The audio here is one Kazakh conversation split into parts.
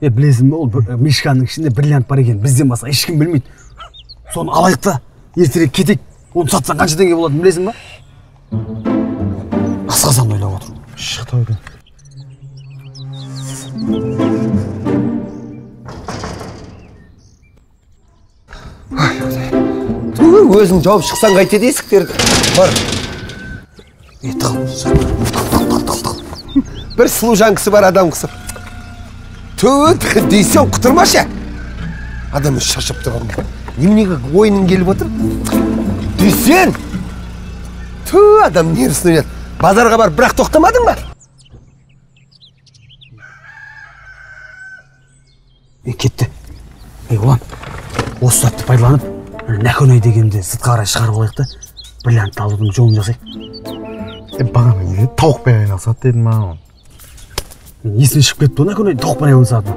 Білесің бе, ол мишканың ішінде бриллиант бар екен, бізден басқа ешкім білмейді. Соны алайық та, ертерек кетейік. Оны сатсаң қанша теңге болатынын білесің ба? Асқазанды ойлап отырмын. Шықты ойдан. Өзің жауып шықсаң қайтеді есіктерді. Бар. Тығыл. Бір сұлу жан кісі бар, адам қысып. Түү, дейсен, құтырмашы. Адам өзі шаршап тұрған. Неменеге ойының келіп отыр? Дүйсен! Түү, адам нервісін ойнады. Базарға барып бірақ тоқтамадың ба? Кетті. Ұлан, осы сәтті пайдаланып, Нәкөнай дегенді сыртқа қарай шығарып алайық та, бриллиантты алудың жолын жасайық. Бағана не тауықпен айналысады дедім маған. Есімнен шығып кетті ғой, Нәкөнай тауықпен айналысады.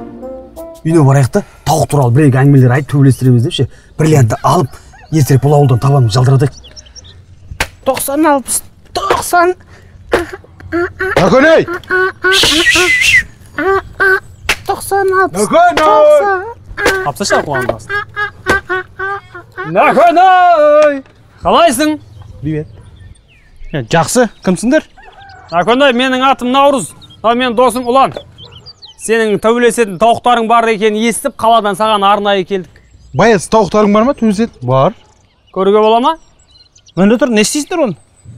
Үйіне барайық та, тауық туралы бір екі әңгімелер айтып төбелестіреміз деп ше, бриллиантты алып, ертерек бұл ауылдан табанымызды жалтыратайық. 90, 60, 90. Нәкөнай! 90, 60, Нәкөнай! Апсашы құлағыңды астына. Нәкөнай! Қалайсың? Привет. Жақсы, кімсіңдер? Нәкөнай, менің атым Наурыз, ал менің досым Ұлан. Сенің төбелесетін тауықтарың бар екенін естіп, қаладан саған арнайы келдік. Баяз, тауықтарың бар ма төбелесетін? Бар. Көруге бола ма? Міне тұр, не істейсіңдер оны?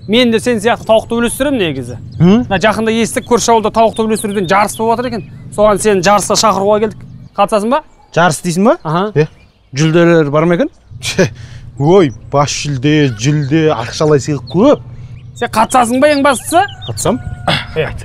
Мен де сен сияқты тауық төбелестіремін негізі. Мына жақында естік, көрші ауылда тауық төбелестіруден жарыс болып жатыр екен. Соған сені жарысқа шақыруға келдік. Қатысасың ба? Жарыс дейсің ба? Аха. Жүлделер бар ма екен? Ой, бас жүлде, жүлде, ақшалай сыйлық көп. Сен қатысасың ба ең бастысы? Қатысам.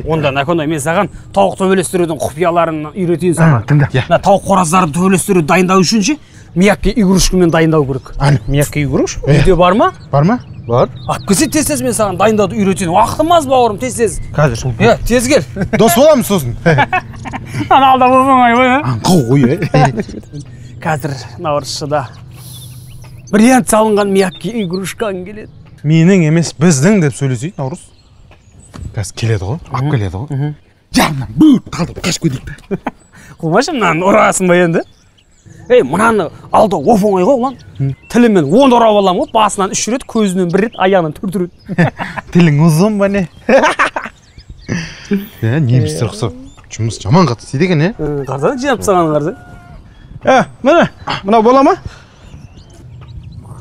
Онда Нәкөнай, мен саған тауық төбелестірудің құпияларын үйретейін саған. Тыңда. Мына тауық қораздарын төбелестіруді дайындау үшін ше, мягкий игрушкамен дайындау керек. Мягкий игрушка? Үйде бар ма? Бар ма? Бар. Алып келсе тез-тез мен саған дайындауды үйретейін. Уақытым аз, бауырым, тез-тез. Қазір. Иә, тез кел. Дос боламыз сосын. Ана алдап оңай ғой, а? Аңқау ғой, Қазір наурызшыда бриллиант салынған мягкий игрушкаң келеді. Менің емес, біздің деп сөйлесейік, Наурыз. Қазір келеді ғой, алып келеді ғой. Жағынан бүт қалдырып қашып кетейік та. Қумашы, мынаны ұрасың ба енді? Ей, мынаны алдау оп оңай ғой, ұлан. Тілімен 10 ұрап аламын ғой, басынан 3 рет, көзінен 1 рет, аяғынан 4 рет. Тілің ұзын ба не? Немістер ұқсап жұмыс жаман қатты істейді екен, е? Қарасana, жинап тастағанын қараса. Міне, мынау бола ма?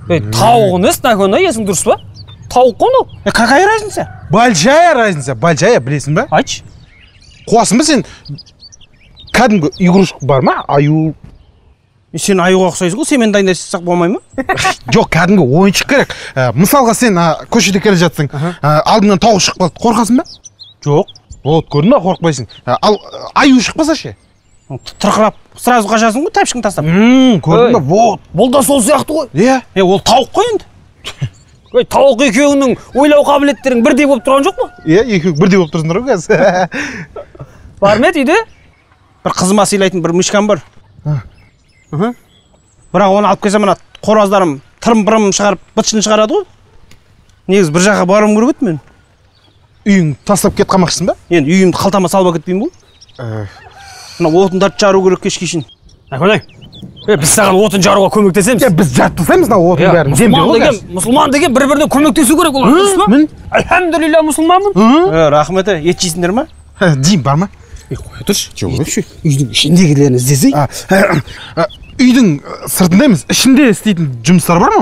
Ей, тауық емес, Нәкөнай, есің дұрыс па? Тауық қой мынау. Какая разница? Большая разница, большая, білесің ба? Айтшы. Қуасың ба сен? Кәдімгі игрушка бар ма? Аю. Сен аюға ұқсайсың ғой, сенімен дайындасақ болмай ма? Жоқ, кәдімгі ойыншық керек. Мысалға сен көшеде келе жатсың, алдыңнан тауық шығып қалды, қорқасың ба? Жоқ. Вот, көрдің ба, қорықпайсың. Ал аю шықпаса ше? Тырқырап, сразу қашасың ғой, тәпішкін тастап. Көрдің ба, вот. Бұл да сол сияқты ғой. Иә. Ол тауық қой енді. Ой, тауық екеуіңнің ойлау қабілеттерің бірдей болып тұрған жоқ па? Иә, екеуің бірдей болып тұрсыңдар ғой қазір. Бар ма еді үйде? Бір қызыма сыйлайтын бір мишкам бар. Бірақ оны алып келсем, мына қораздарым тырым-пырым шығарып, бытшын шығарады ғой. Негізі бір жаққа баруым керек еді мен. Үйің тастап кетіп қалмақшысың ба? Енді үйімді қалтама салып кетпеймін ғой. Мына отындарды жару керек кешке шейін. Нәкөнай, біз саған отын жаруға көмектесеміз. Біз жарып тастаймыз мына отын бәрін. Мұсылман деген бір-біріне көмектесу керек ол, дұрыс па? Альхамдулилля, мұсылманмын. Рахмет, ет жейсіңдер ма? Деймін, бар ма? Қоя тұршы. Үйдің ішіндегілерін іздесей. Үйдің сыртында емес, ішінде істейтін жұмыстар бар ма?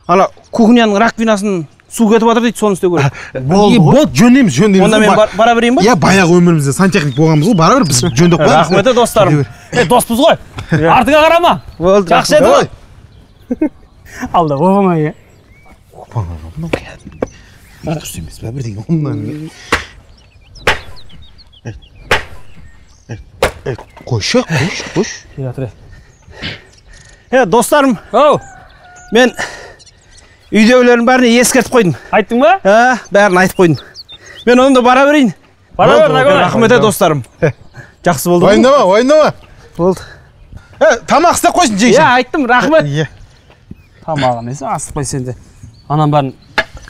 Ана кухняның раковинасын су кетіп жатыр дейді, соны істеу керек. Болды, жөндейміз, жөндейміз. Онда мен бара берейін ба? Иә, баяғы өмірімізде сантехник болғанбыз ғой, бара бер, біз жөндеп қоямыз. Рахмет, достарым. Доспыз ғой. Артыңа қарама. Болды. Жақсы еді ғой. Алда оп-оңай, е? Оп-оңай, мынау кәдімгі. Дұрыс емес пе бірдеңе? Онан қойшы, қойшы, қойшы. Достарым, мен үйдегілердің бәріне ескертіп қойдым. Айттың ба? Бәрін айтып қойдым. Мен онда бара берейін. Бара бер, Нәкөнай. Рахмет, достарым. Жақсы болды. Уайымдама, уайымдама. Болды. Тамақ істеп қойсын, жейсің. Иә, айттым, рахмет. Тамағы несі, асықпай сен де. Анан бәрін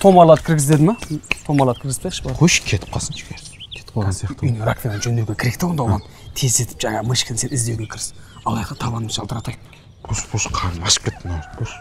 томарлатып кіргіз деді ма? Томарлатып кіргізбейікші. Қойшы, кетіп қалсын, кетіп. Кетіп қалған сияқты. Үйіне раковинаны жөндеуге керек та онда оған. Тездетіп жаңа мышканы сен іздеуге кіріс. Алайық табанымды жалтыратайық. Қош, қош, қарным ашып кетті Наурыз. Қош.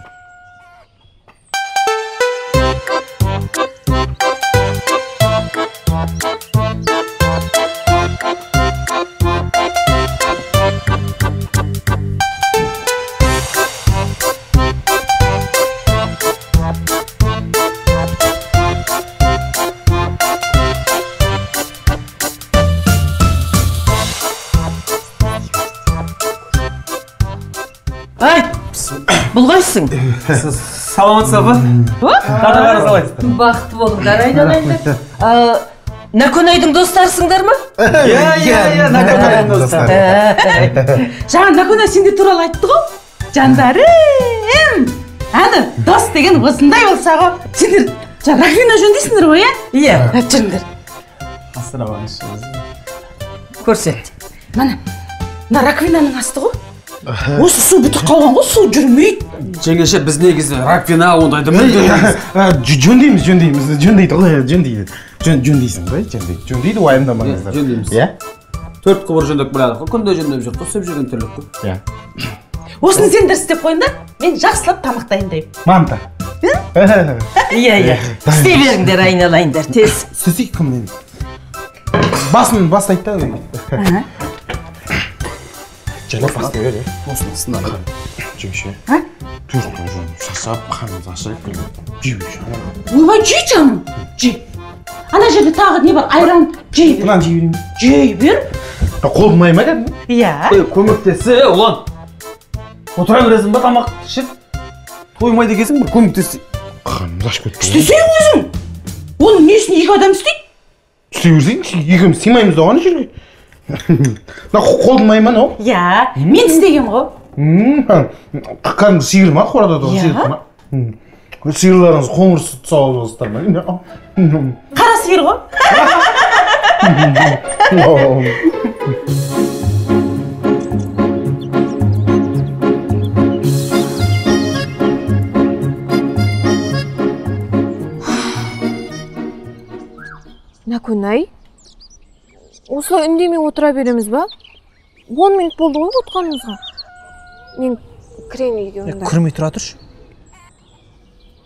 Бұл қайсың? Саламатсыз апа. Қадырларыңыз қалай? Бақытты болыңдар, айналайындар. Нәкөнайдың достарысыңдар ма? Иә, иә, иә, Нәкөнайдың достары. Жаңа Нәкөнай сендер туралы айтты ғой. Жандарым! Әні, дос деген осындай болса ғой. Сендер жаңа раковина жөндейсіңдер ғой, иә? Иә. Жүріңдер. Асырап. Көрсет. Міне, мына раковинаның асты ғой. Осы су бітіп қалған ғой, су жүрмейді. Жеңеше, біз негізі раковина ондайды мүлде. Жөндейміз, жөндейміз, жөндейді ғой, жөндейді. Жөндейсің ғой, жөндейді. Жөндейді, уайымдамаңыздар. Жөндейміз. Иә? 4 құбыр жөндеп біледі ғой, күнде жөндеп жүр, істеп жүрген тірлік қой. Иә. Осыны сендер істеп қойыңдар, мен жақсылап тамақ дайындаймын. Манта. Иә, иә. Істей беріңдер, айналайындар, тез. Істесейік кім мен? Басын бастайды да. Жайлап бастай бер, е? Осыны астына. Жеңше. 4 күн шаршап, қарнымыз ашып келді. Жей бер. Ойбай, жей жаным, жей. Ана жерде тағы не бар? Айран жей бер. Мынаны жей берейін. Жей бер. Қолым май ма кәдімгі? Иә. Көмектесе, ұлан. Отыра бересің ба тамақ ішіп? Тоймайды екенсің, бір көмектесе. Қарнымыз ашып кетті. Істесең өзің. Оның несін екі адам істейді? Істей берсең, екеуміз сыймаймыз да ана жерге. Мына қолдың майы ма мынау? Иә, мен істегем ғой. Кәдімгі сиыр ма қорада тұрған сиыр ма? Сиырларыңыз қоңыр сүт сауып аласыздар ма? Қара сиыр ғой. Нәкөнай, осылай үндемей отыра береміз ба? 10 минут болды ғой отқанымызға. Мен кірейін үйге онда. Кірмей тұра тұршы.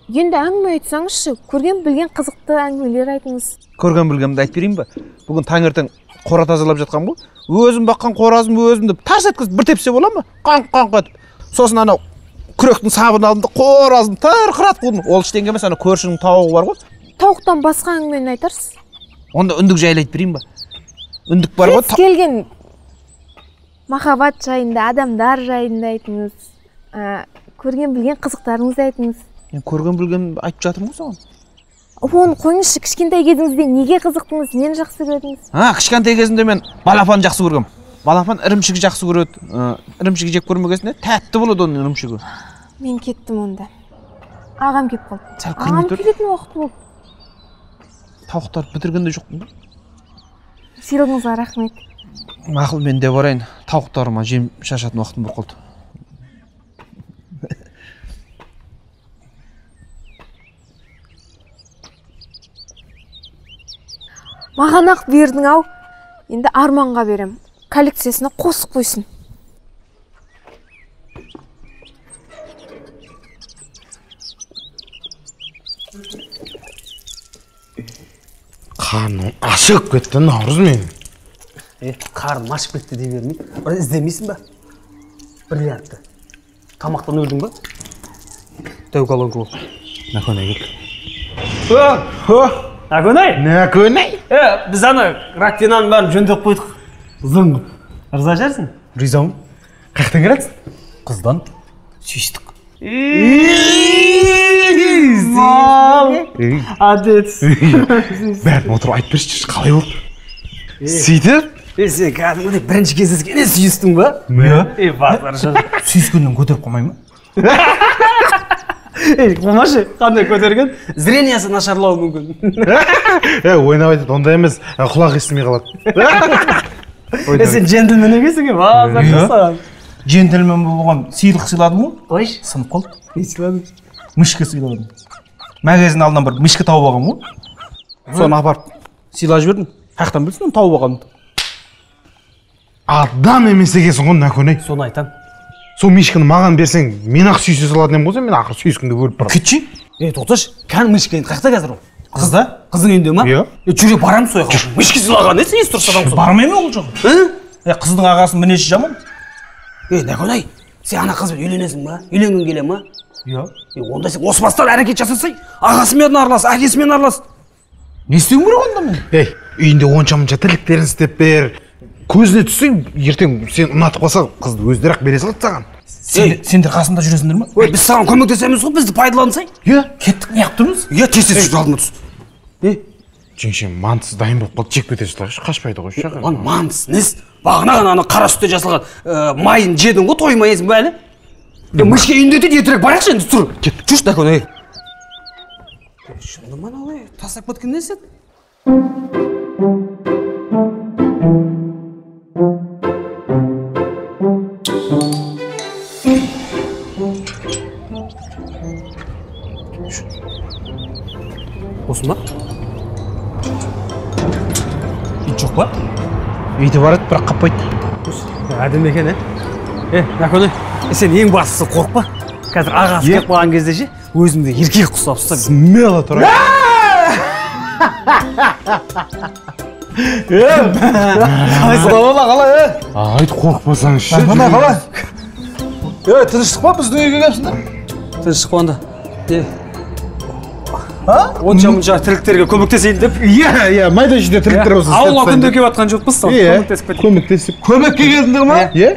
Енді әңгіме айтсаңызшы, көрген білген қызықты әңгімелер айтыңыз. Көрген білгенімді айтып берейін ба? Бүгін таңертең қора тазалап жатқан ғой. Өзім баққан қоразым өзім деп тарс еткізіп бір тепсе бола ма? Қаңқ-қаңқ етіп. Сосын анау күректің сабын алдым да қоразын тырқыратып қудым. Ол ештеңе емес, анау көршінің тауығы бар ғой. Тауықтан басқа әңгімені айтарсыз? Онда үндік жайлы айтып берейін ба? Үндік бар ғой. Кез келген махаббат жайында, адамдар жайында айтыңыз. Көрген білген қызықтарыңызды айтыңыз. Мен көрген білген айтып жатырмын ғой саған. Оны қойыңызшы, кішкентай кезіңізде неге қызықтыңыз, нені жақсы көрдіңіз? Кішкентай кезімде мен балапан жақсы көргем. Балапан ірімшік жақсы көреді. Ірімшік жеп көрмегесінде тәтті болады оның ірімшігі. Мен кеттім онда. Ағам келіп қалды. Сәл кірмей тұр. Ағам келетін уақыт болды. Тауықтарды бітірген де жоқпын ба? Сыйлығыңызға рахмет. Мақұл, мен де барайын. Тауықтарыма жем шашатын уақытым болып қалды. Маған ақ бердің ау. Енді Арманға берем. Коллекциясына қосып қойсын. Қарным ашып кетті, Наурыз менің. Қарным ашып кетті дей бермей. Бір іздемейсің ба? Бриллиантты. Тамақтан өлдің ба? Дәу колонка бол. Нәкөнай кел. Нәкөнай? Нәкөнай? Біз ана раковинаның бәрін жөндеп қойдық. Зың. Риза шығарсың? Ризамын. Қаяқтан келатсың? Қыздан сүйістік. Мал. Әдетсіз. Бәрін отырып айтып берші, қалай болды? Сөйтіп? Сен кәдімгідей бірінші кездескенде сүйістің ба? Иә. Базар жар. Сүйіскеннен көтеріп қалмай ма? Болмашы, қандай көтерген? Зрениясы нашарлауы мүмкін. Ойнап айтады, ондай емес, құлақ естімей қалады. Сен джентльмен екенсің, базар жасаған. Джентльмен болған сыйлық сыйладым ғой. Қойшы. Сынып қалды. Не сыйладың? Мышка сыйладым. Магазин алдынан бір мышка тауып алғанмын ғой. Соны апарып сыйлап жібердім. Қаяқтан білсін оны тауып алғанымды? Адам емес екенсің ғой, Нәкөнай. Соны айтам. Сол мишканы маған берсең, мен ақ сүйісе салатын едім ғой, мен ақыры сүйіскенде өліп барамын. Кетші. Е, тоқташы, кәні мишка енді қаяқта қазір ол? Қызда? Қыздың үйінде ма? Иә. Е, жүре барамыз сол жаққа. Мишка сыйлаған несі, есі дұрыс адам. Бармаймын ол жаққа. Е, қыздың ағасының мінезі жаман. Е, Нәкөнай, сен ана қызбен үйленесің ба? Үйленгің келе ма? Иә. Е, онда сен осы бастан әрекет жасасай, ағасымен аралас, әкесімен аралас. Не істеуім керек онда мен? Ей, үйінде онша-мұнша тірліктерін істеп бер. Көзіне түссең, ертең сен ұнатып қалса, қызды өздері-ақ бере салады саған. Сендер қасында жүресіңдер ма? Ой, біз саған көмектесеміз ғой, бізді пайдалансай. Иә. Кеттік, не қылып тұрмыз? Иә, тез-тез жүр, алдыма түс. Е? Жеңше, мантысы дайын болып қалды, жеп кете салайықшы, қашпайды ғой. Оған мантысы несі? Бағана ғана ана қара сүтте жасалған майын жедің ғой, тоймайсың ба әлі? Мышка үйінде дейді, ертерек барайықшы енді, тұр. Жүрші, Нәкөн, ей. Шынды ма анау, ей, тастап кеткен несі? Осы ма? Ит жоқ па? Иті бар еді, бірақ қаппайды. Әдемі екен, е? Е, Нәкөнай, сен ең бастысы қорықпа. Қазір ағасы келіп қалған кезде ше, өзіңді еркек құсап ұстап. Смело тұр. Қалай, қалай, е? Айт, қорықпасаңызшы. Нәкөнай, қалай? Е, тыныштық па? Біздің үйге келіпсіңдер? Тыныштық па онда? Е. Онша-мұнша тірліктерге көмектесейін деп. Иә, иә, майда шүйде тірліктер болса. Ауылға күнде келіп жатқан жоқпыз, сол көмектесіп кетейік. Көмектесіп. Көмекке келдіңдер ма? Иә.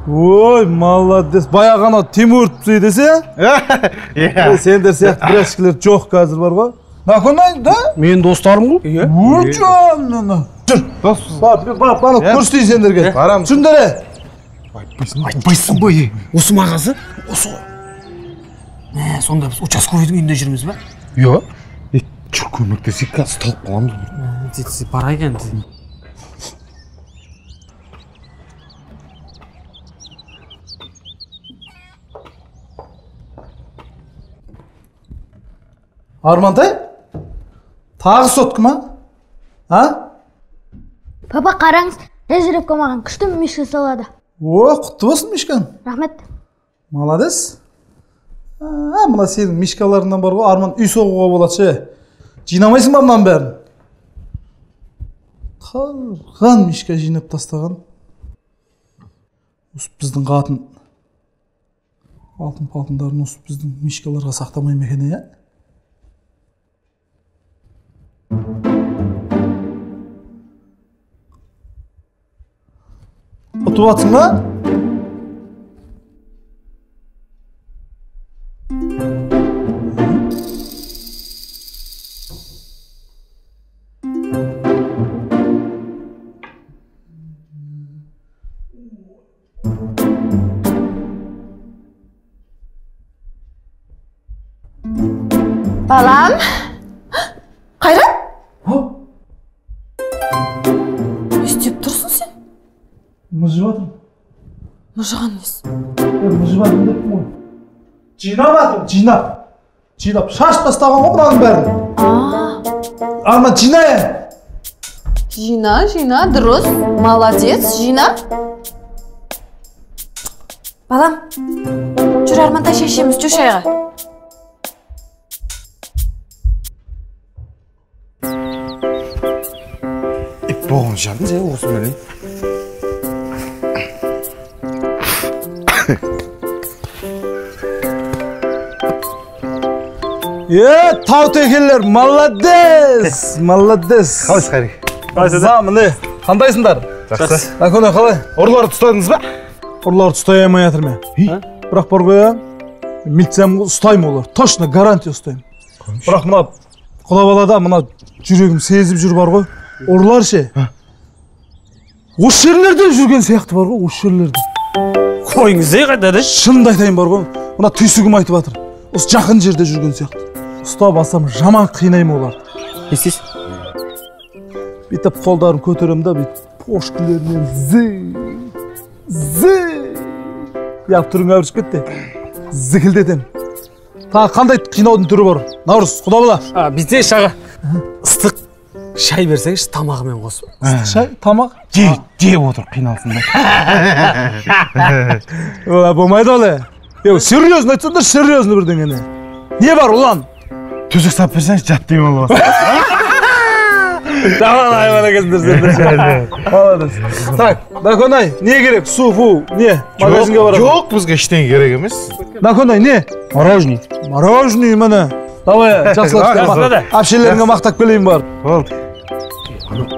Ой, молодец. Баяғы анау Тимур түзей десе? Иә. Сендер сияқты бірәшкілер жоқ қазір бар ғой. Нәкөнай, да? Менің достарым ғой. Иә. Ой, жаным. Жүр. Бар, бар, ана көрсетейін сендерге. Барамыз. Жүріңдер, е. Айтпайсың ба, е? Осы ма ағасы? Осы ғой. Мә, сонда біз участковыйдың үйінде жүрміз ба? Иә. Е, жүр, көмектесейік, қазір ұсталып қаламыз. Тез барайық енді. Армантай, тағы сотка ма? А? Папа, қараңыз, Резервка маған күшті мишка салады. О, құтты болсын мишкаң. Рахмет. Молодец. Мына сенің мишкаларыңнан бар ғой, Арман, үй соғуға болады ше. Жинамайсың ба мынаның бәрін? Қалған мишка жинап тастаған. Осы біздің қатын алтын-палтындарын осы біздің мишкаларға сақтамай ма екен, иә? Ұтып атсың ба? Балам, Қайрат? Не істеп тұрсың сен? Мыжып жатырмын. Мыжыған несі? Мыжып жатырмын деппін ғой. Жинап жатырмын, жинап. Жинап, шашып тастаған ғой мынаның бәрін. Арман, жина е. Жина, жина, дұрыс. Молодец, жина. Балам, жүр Армантай шешеміз, жүр шайға. Боғын жардың жай осы мөлей. Е, тау текелер, молодец, молодец. Қалайсыз, Қайреке? Міне, қандайсыңдар? Жақсы. Нәкөнай, қалай? Ұрыларды ұстадыңыз ба? Ұрыларды ұстай алмай жатырмын мен. Бірақ бар ғой, милициям ұстаймын олар. Точно, гарантия ұстаймын. Бірақ мына құла балада мына жүрегім сезіп жүр бар ғой. Ұрылар ше. Осы жерлерде жүрген сияқты бар ғой, осы жерлерде. Қойыңыз ей қайда да? Шынымды айтайын бар ғой, мына түйсігім айтып жатыр. Осы жақын жерде жүрген сияқты. Ұстап алсам жаман қинаймын оларды. Не істейсіз? Бүйтіп қолдарын көтеремін да, бүйтіп пошкілерінен зы яп түрің әбіршіп кетті. Зікілдетемін. Тағы қандай қинаудың түрі бар? Наурыз, құда бала. Бізде шаға ыстық Шай берсеңізші тамағымен қосып. Ыстық шай, тамақ? Жеп отыр, қиналсын да. Олай болмайды олай. Серьезно айтсаңдар, серьезно бірдеңені. Не бар, ұлан? Төсек сап берсеңіз, жат деп алып аласың. Жаман айван екенсіңдер сендер. Молодец. Так, Наконай, не керек? Су, фу, не? Магазинге барамын. Жоқ, бізге ештеңе керек емес. Наконай, не? Мороженое. Мороженое, міне. Давай, жақсылап. Әпшелеріңе мақтап келейін барып. Болды.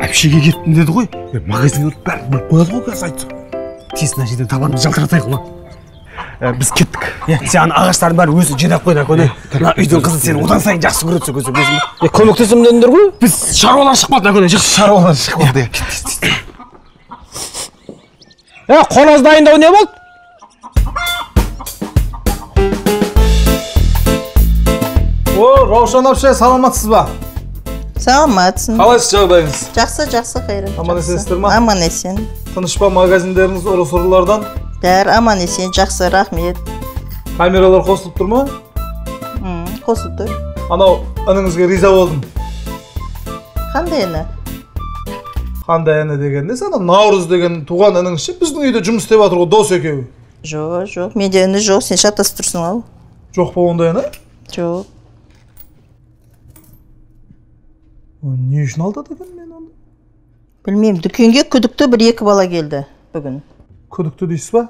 Әпшеге кеттім деді ғой. Магазинге барып бәрін біліп қояды ғой қазір айтса. Тез мына жерден табанымызды жалтыратайық, ұлан. Біз кеттік. Сен ағаштардың бәрін өзі жинап қой, Наконай. Мына үйдің қызын сен одан сайын жақсы көреді сол кезде, білесің бе? Көмектесемін дедіңдер ғой. Біз шаруалар шықпады, Наконай, шық. Шаруалар шықпады. Қораз дайындау не болды? О, Раушан әпше, саламатсыз ба? Саламатсың. Қалайсыз жағдайыңыз? Жақсы, жақсы, қайрат. Аман есенсіздер ма? Аман есен. Тыныш па магазиндеріңіз ұры-сұрылардан? Бәрі аман есен, жақсы, рахмет. Камералар қосылып тұр ма? Қосылып тұр. Анау ініңізге риза болдым. Қандай іні? Қандай іні деген несі? Анау Наурыз деген туған ініңіз ше, біздің үйде жұмыс істеп жатыр ғой, дос екеуі. Жоқ, жоқ, менде іні жоқ, сен шатасып тұрсың ау. Жоқ па ондай іні? Жоқ. Не үшін алдады екен мен онда? Білмеймін, дүкенге күдікті бір-екі бала келді бүгін. Күдікті дейсіз ба?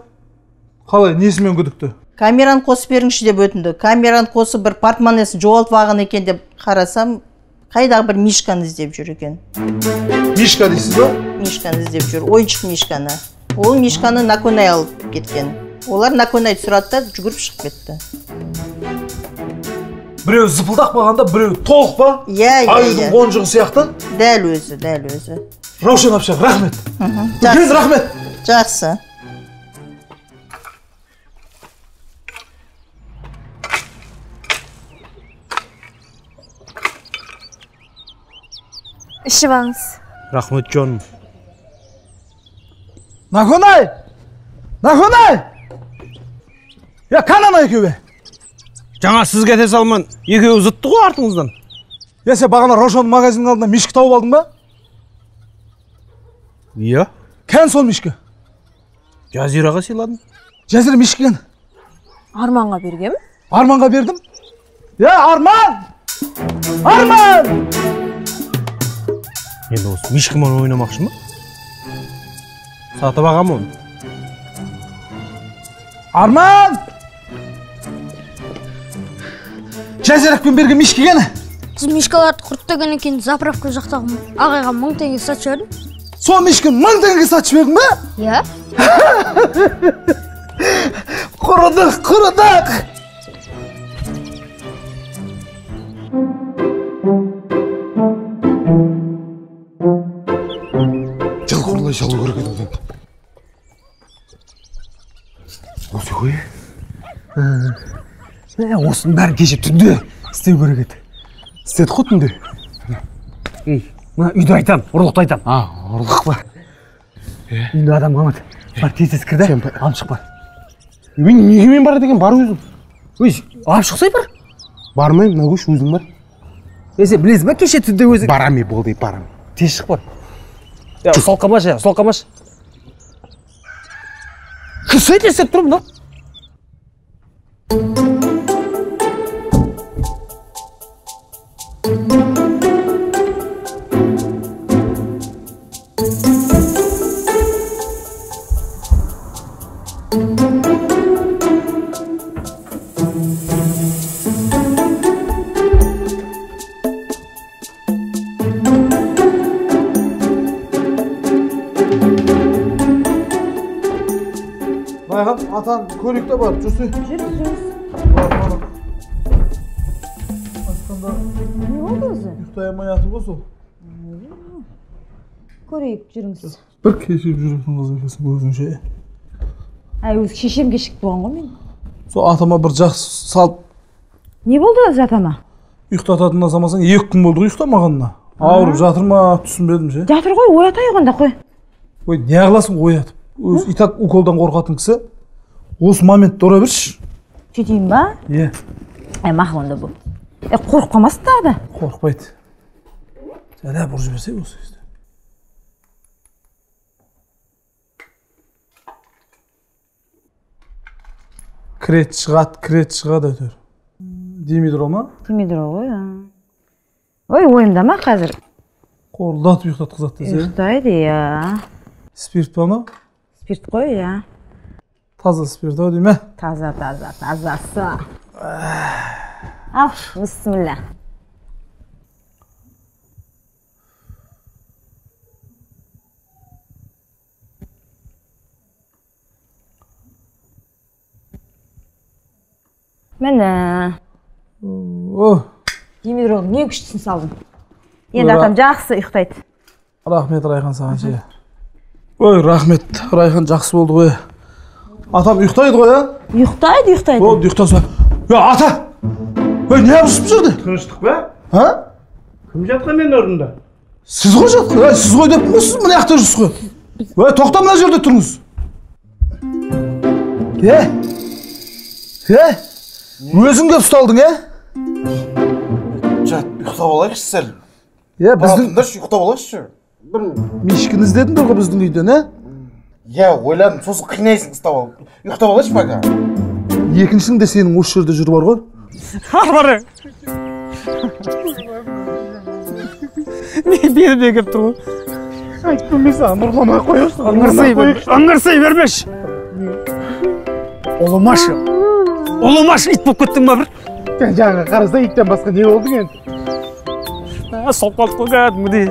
Қалай, несімен күдікті? Камераны қосып беріңізші деп өтінді. Камераны қосып бір портмонесін жоғалтып алған екен деп қарасам, қайдағы бір мишканы іздеп жүр екен. Мишка дейсіз ба? Мишканы іздеп жүр, ойыншық мишканы. Ол мишканы Наконай алып кеткен. Олар Наконайды сұрады да жүгіріп шығып кетті. Біреу зыпылдақ бағанда, біреу толық па? Иә, иә, иә. Аюдың қонжығы сияқты? Дәл өзі, дәл өзі. Раушан әпше, рахмет. Үлкен рахмет. Жақсы. Ішіп алыңыз. Рахмет, жаным. Наконай! Наконай! Я, қане екеуі? Жаңа сіз кете салман, екеуі зытты ғой артыңыздан. Я, сен бағана Раушанның магазинінің алдында мишкі тауып алдың ба? Иә. Кән сол мишкі? Жазираға сыйладым. Жазира мишкі кән? Арманға бергем. Арманға бердім? Я, Арман! Арман! Енді осы мишкімен ойнамақшы ма? Сатып ағам оны. Арман! Жазирақпен берген мишкі кәні? Сіз мишкаларды құрттаған екен, заправка жақтағы ағайға 1000 теңге сатып жібердім. Сол мишкені 1000 теңге сатып жібердің ба? Иә. Құрыдық, құрыдық! Жылқы ұрлай салу керек еді одан. Осы ғой? Осының бәрін кеше түнде істеу керек еді. Істедік қой түнде. Мына үйді айтам, ұрлықты айтам. А, ұрлық па? Үйінде адам қалмады. Бар, тез-тез кір де, алып шық бар. Мен неге мен бар деген, бар өзім. Өй, алып шықсай бар. Бармаймын, мына көш өзің бар. Сен білесің ба, кеше түнде өзің. Барам, болды, барам. Тез шық бар. Сол қалмашы, сол қалмашы. Кірсей тез деп тұрмын, да? Райхан, атан көрейік те бар, жүрсей. Жүріңіз, жүріңіз. Айтқанда не болды өзі? Ұйықтай алмай жатыр ғой сол. Көрейік, жүріңіз. Бір кешігіп жүретін қыз екенсің өзіңше. Әй, өзі шешем кешігіп туған ғой мен. Сол атама бір жақсы салып. Не болды өзі атама? Ұйықтататынына салмасаң, 2 күн болды ғой ұйықтамағанына. Ауырып жатыр ма, түсінбедім ше. Жатыр ғой, оятайық онда қой. Ой, не қыласың оятып? Өзі и так уколдан қорқатын кісі. Осы моментті ұра берші. Сөйтейін ба? Иә. Әй, мақұл онда бұл. Қорқып қалмасын тағы да? Қорықпайды. Жайлап ұрып жіберсек осы кезде. Кірет шығады, кірет шығады әйтеуір. Димедрол ма? Димедрол ғой, Ой, ойымдама қазір. Қорылдатып ұйықтатқызады десе. Ұйықтайды, иә. Спирт па ма? Спирт қой, иә. Таза спирт ау дейм, ә? Таза, таза, тазасы. Ал, бісміллә. Міне. О. Димедрол, не күштісін салдым. Енді атам жақсы ұйықтайды. Рахмет, Райхан, саған ше. Ой, рахмет, Райхан, жақсы болды ғой. Атам ұйықтайды ғой, а? Ұйықтайды, ұйықтайды. Болды, ұйықтаса. Е, ата! Ой, не бұзып жүрді? Тыныштық па? А? Кім жатқан мен орнында? Сіз ғой жатқан. Ой, сіз ғой деп қой, сіз мына жақта жүрсіз ғой. Ой, тоқта, мына жерде тұрыңыз. Е? Е? Өзің кеп ұсталдың, е? Жат, ұйықтап алайықшы сәл. Е, біздің... Ұйықтап алайықшы. Мишкіні іздедің ғой біздің үйден, е? Иә, ойладым, сосын қинайсың ұстап алып. Ұйықтап алайықшы пока. Екіншінің де сенің осы жерде жүріп бар ғой. Ары. Не берме келіп тұр ғой. Айттым мен саған, ұрламай қояйықшы. Ыңырсай бермеші. Ұлымашы. Ұлымашы, ит болып кеттің ба бір? Жаңа қараса иттен басқа не болды енді? Соқ қалдық қой кәдімгідей.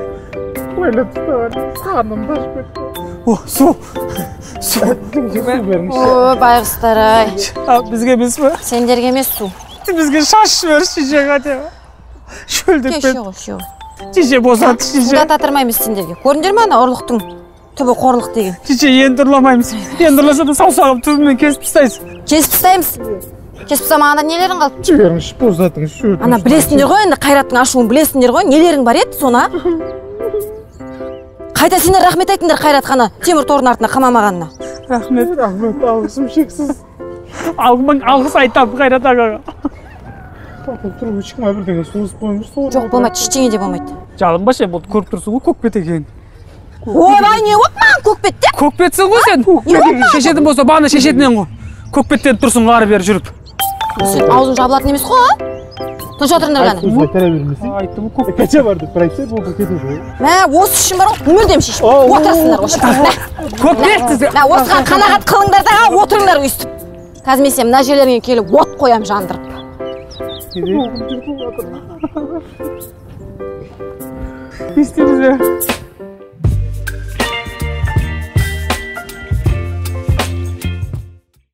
Ойлап ұстаған, қарным да ашып кетті. О, су! Су! О, байғұстар-ай. Бізге емес пе? Сендерге емес су. Бізге шаш жіберші, шеше қате. Шөлдеп кет. Ше ғой, ше ғой. Шеше босат, шеше. Суда татырмаймыз сендерге. Көрдіңдер ме ана ұрлықтың түбі қорлық деген? Шеше, енді ұрламаймыз. Енді ұрласа да саусағым түбімен кесіп тастайсыз. Кесіп тастаймыз. Кесіп тастамағанда нелерің қалды? Жіберіңізші, босатыңызшы. Ана білесіңдер ғой енді Қайраттың ашуын білесіңдер ғой. Нелерің бар еді соны, а? Қайта сендер рахмет айтыңдар Қайратқа ана темір тордың артына қамамағанына. Рахмет, рахмет, алғысым шексіз. Алғыс айтамын Қайрат ағаға. Тоқтап тұрып ешкім бірдеңе созып қойыңызшы. Жоқ, болмайды, ештеңе де болмайды. Жалынбашы, болды, көріп тұрсың ғой көкбет екенін. Ойбай, не болды маған көкбет деп? Көкбетсің ғой сен. Шешетін болса, бағана шешетін едің ғой. Көкбеттеніп тұрсың ғой ары бері жүріп. Сен аузың жабылатын емес қой, а? Тыныш отырыңдар ғана. Қайтара бермесең. Айттым ғой, көкбет бар деп бір айтса, болды, кетеді ғой. Мә, осы үшін бар ғой, мүлдем шешіп. Отырасыңдар осы. Көкбет сіз. Мә, осыған қанағат қылыңдар да, отырыңдар өйстіп. Қазір мен сен мына жерлеріңе келіп от қоям жандырып. Не істейміз бе?